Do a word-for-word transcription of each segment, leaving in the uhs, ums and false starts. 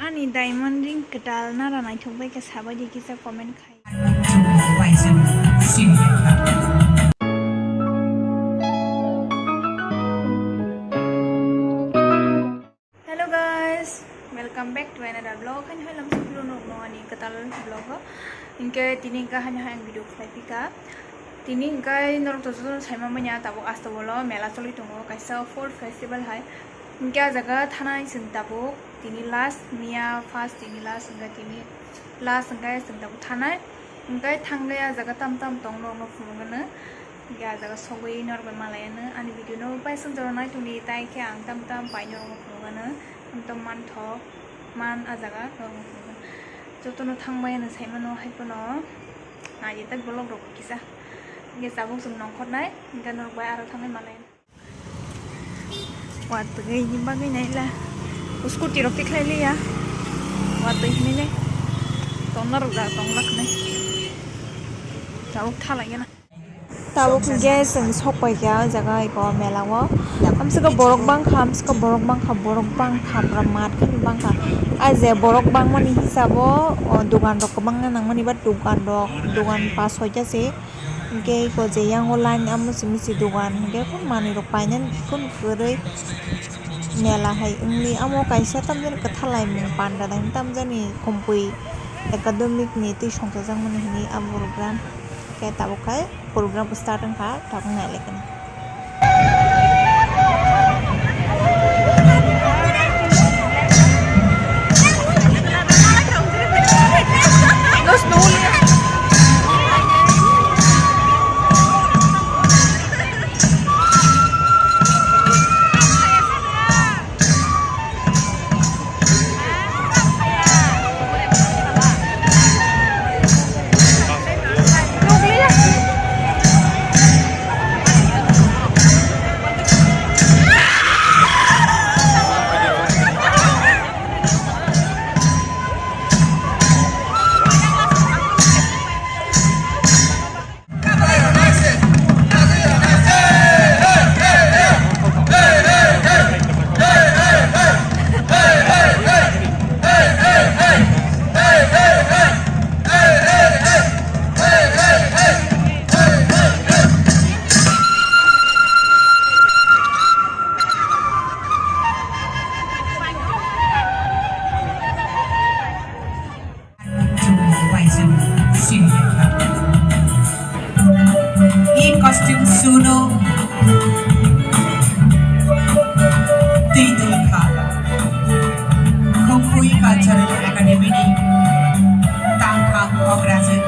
Ani diamond ring kwtal nara naithok bai khe sabai di kisa comment khai. Hello guys, welcome back to another vlog. Haino hai lam suklo nokno ani kwtal vlog o. Hinkhe tini hinkhe haino hai ang video khlai phika. Tini hinkhe norok to jotono saima manya tabuk Astabolo mela choli tongo, kaisa food festival hai. Hinkhe ah jaga thanai chwng tabuk tini last, miya first, tini last, hinkhe tini last hinkhe chwng tabuk thanai. Hinkhe thangwi ah jaga tam tam tong norokno phunukgwno. Hinkhe ah jaga sogwi norok bai malaiano ani video no paisong jora naitongdi, tai khe ang tam tam bai norokno phunukgwno. Tam tam manthok man ah jaga norokno phunukgwno. Jotono thangbai ano saimano hai phano naidi tak vlog rok kisa. Hinkhe tabuk chwng nongkhornai, hinkhe norok bai aro thangnai malai. Watwi ni bagwi naila. Scooty rok tikhlai liya. Watwi hinwi le. Tongna rok da tong lakhnai. Tabuk thala gana. Tabuk hwnkhe chwng sok paikha o jaga eko mela o. Amswkhe borok bangkha, amswkhe borok bangkha, borok bangkha, pura mat khe bangkha. Ah je borok bangmani hisabo, o, dogan rok kwbangna nangmani ba dogan rok, dogan pas soita se. Hinkhe eko je yang o line amo simi se dogan hinkhe manwi rok painani khun kwrwi mela hai wngwi amo kaisa tamjani kwthar laimung panda dai tamjani Khumpui academic ni twi songchajakmani hinwi a program khe tabuk khai program start wngkha tabuk nailaikhe. I costume suno twi twi kha. Khumpui Cultural Academy ni tangthang okrajwk,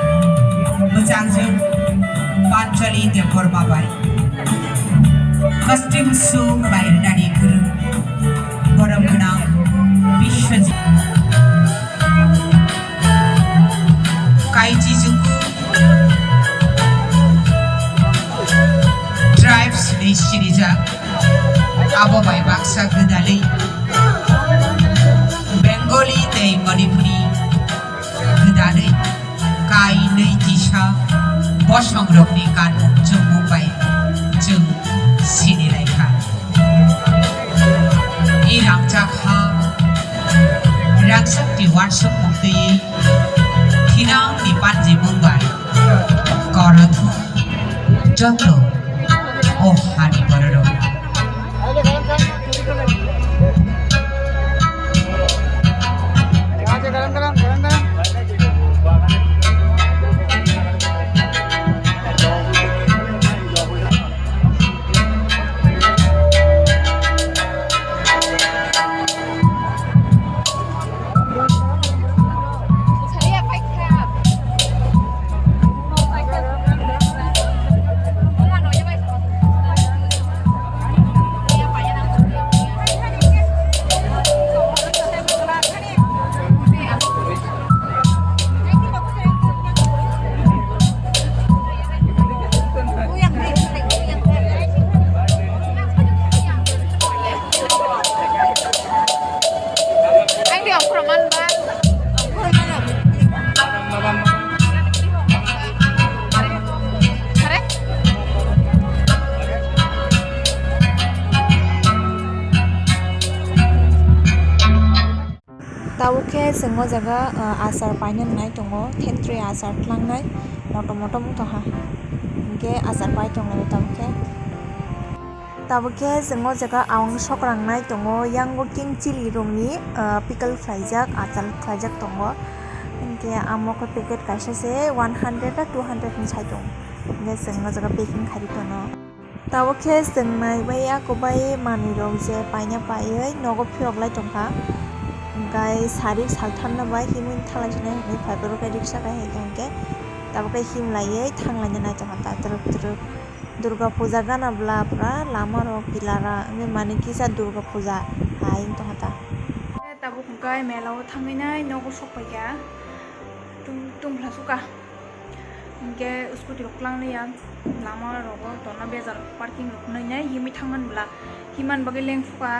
mwchangjwk Panchali Debbarma bai. Costume su bai rwnani kwrwng borom gwnang Biswajit. Kaiji juku tribes ni sinijak abo bai baksa gwdalwi Bengali tei Manipuri gwdalwi kainwi tisa bosongrokni kanmung chumung bai chwng sinilaikha. I rangchak ha rangchak ni uansuk mung twi thinang ni panjimung bai korothok joto o hani bororok. Tabuk khe chwng o jaga, ah, achar paina nai tongo, thentwrwi achar tlangnai, motom motom wng tongkha, hinkhe achar pai tonglai tabuk khe. Tabuk khe chwng o jaga ang sokrang nai tongo, yang bo king chili rokni, ah, pickle khlaijak, achar khlaijak tongo, hinkhe amo khe packet kaisa se one hundred na two hundred ni sai tongo, hinkhe chwng o jaga packing khai rw tono. Tabuk khe chwng naibai ya kwbai manwi rok je paina paiwi nogo phirok lai tongkha. Hwnkhe sari saltharno bai himwi thanglai sinai hinwi phaibai rok khe riksa kai hai tongkhe. Tabuk khe himlaiwi thanglaina nai tongkha ta twrwk twrwk. Durga puja gana bla bla lama rok pilara wngwi mani kisa Durga puja hai wng tongkha ta. Tabuk hwnkhe mela o thangwi nai nogo sok paikha. Tung tungphla suka. Hinkhe scooty rok twlang liya, lama rogo tonna bejar parking rok nai nai himwi thangman bwla, himan bagwi lengkhuka.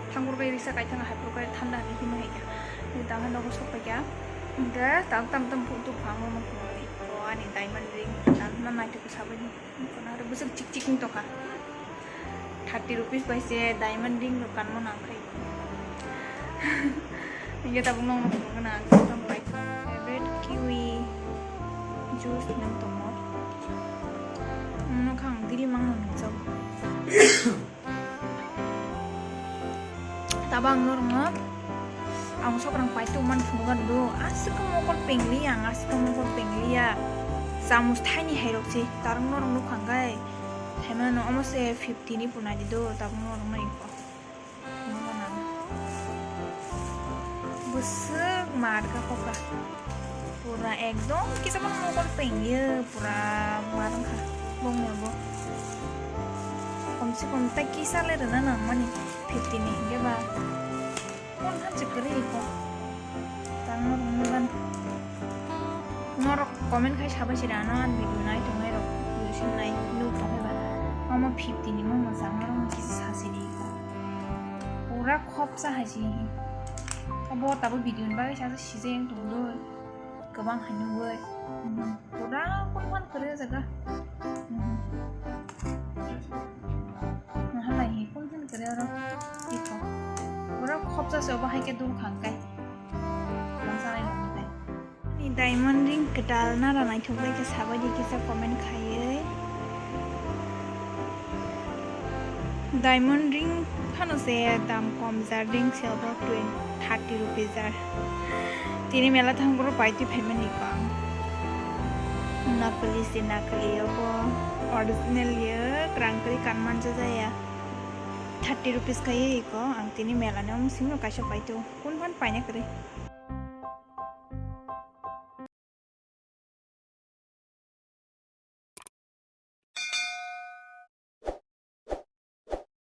Thangphuru khe riksa kaithang hai phuru khe thanda hinwi himwi hai kha. Tei tang hai nogo sok paikha. Hinkhe tang tam tam phuru tubukha ang bono phunuknwi. O ani diamond ring, tang ma naithok khe sabaini. Kono aro bwswk chik chik wng tongkha. Thirty rupees bai se diamond ring rok kanmo nang khai. Hinkhe tabuk nokno phunukgwna ang tamo bai. Favorite kiwi juice hinwi tongo. Nokha ang diri mangno nukjago. Tabang norokno ang sokrang pai tongmani phunukgwna do. Aswk khe mokol pengliya, ang aswk khe mokol pengliya. Chamus thaini hairok se, tarwk norok nukha hwnkhe. Thaimano omo se fifty ni punai di do, tabuk norok nai kho. Bwswk mar kha kokha. Pura ekdom kisa bono mokol pengye, pura mar wngkha bongni bo. Komse kom tai kisa le rwna nangmani fifty ni hwnkhe ba. Kon thanse kwrwi kho. Tang norok nukgan. Norok comment khai sabai se rano ani video nai tongnai rok, video sin nai nuk tongkhe ba. Omo fifty ni mo mwchang norok kisa sasi di kho. Pura khopsa hai se. Abo tabo video ni bagwi sa sijai wng tong do. Kwbang hai nugwi. Pura phunukman kwrwi o jaga. Mahalai hi phunukman kwrwi oro. Iko. Pura khopsa se obo hai khe dul khang kai. Masa nai nang kai. Ni diamond ring kwtal nara naithok bai khe sabai di kisa comment khaiwi. Diamond ring phano se dam kom jar ring silver twenty, thirty rupees jar. Tini mela thang boro paitwi phaimani kho ang. Nakli se nakli obo, original ye kwrang kwrwi kanman jaya. Thirty rupees kaiwi kho ang tini mela ni omo simi kaisa paitwi. Kun phan paina kwrwi.